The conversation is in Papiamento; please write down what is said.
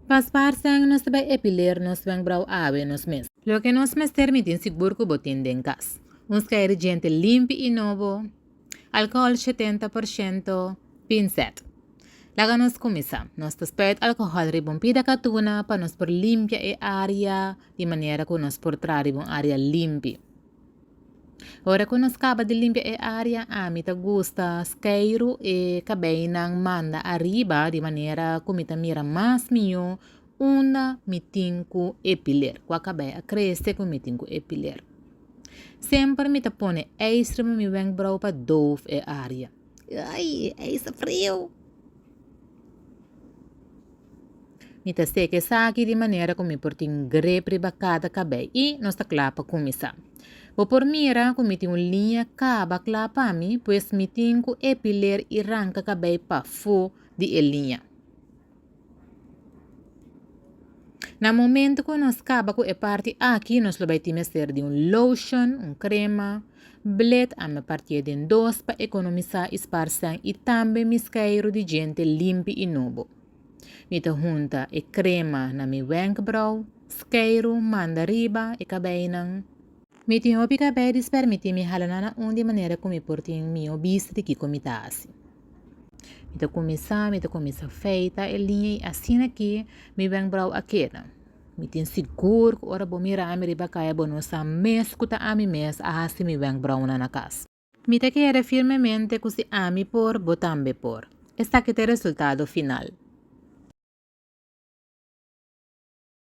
Pa spaar sèn nos ta bai epileer nos wenkbrauw awe nos mes. Loke nos mester mi tin sigur ku bo tin den kas. Un skei di djente limpi i nobo, alkohòl 70%, pinsèt. Laga nos kuminsá. Nos ta spuit alkohòl riba un pida katuna pa nos por limpia e área di manera ku nos por traha riba un área limpi. Ora ku nos kaba di limpia e área, ami ta gusta skeiru e kabeinan manda ariba di manera ku mi ta mira mas mihó unda mi tin ku epiler, kua kabei a krese ku mi tin ku epiler. Semper mi ta pone ijs riba mi wenkbrou pa doof e área. Ai, e ijs ta friu! Mi ta seka esaki di manera ku mi por tin grip riba kada kabei i nos ta kla pa kuminsá. Bo por mira ku mi tin un liña kaba kla pa mi, pues mi tin ku epiler i ranka kabei pafó di e liña. Na momento ku nos kaba ku e parti aki nos lo bai tin mester di un lotion, un krema, blet, ami a partié den dos pa ekonomisá i spar sèn i tambe mi skeiru di djente limpi i nobo. Mi ta hunta e krema na mi wenkbrou, skeiru manda riba e kabeinan. Mi tin hopi kabei di spermití mi hala nan na un di manera ku mi por tin mihó bista di kiko mi ta hasi. Mi ta kuminsá, mi ta kuminsá feita e liña i asina ki mi wenkbrou a keda. Mi tin sigur ku ora bo mira ami riba kaya bo no sa mes ku ta ami mes a hasi mi wenkbrounan na kas. Mi ta kere firmemente ku si ami por, bo tambe por. Esaki ta e resultado final.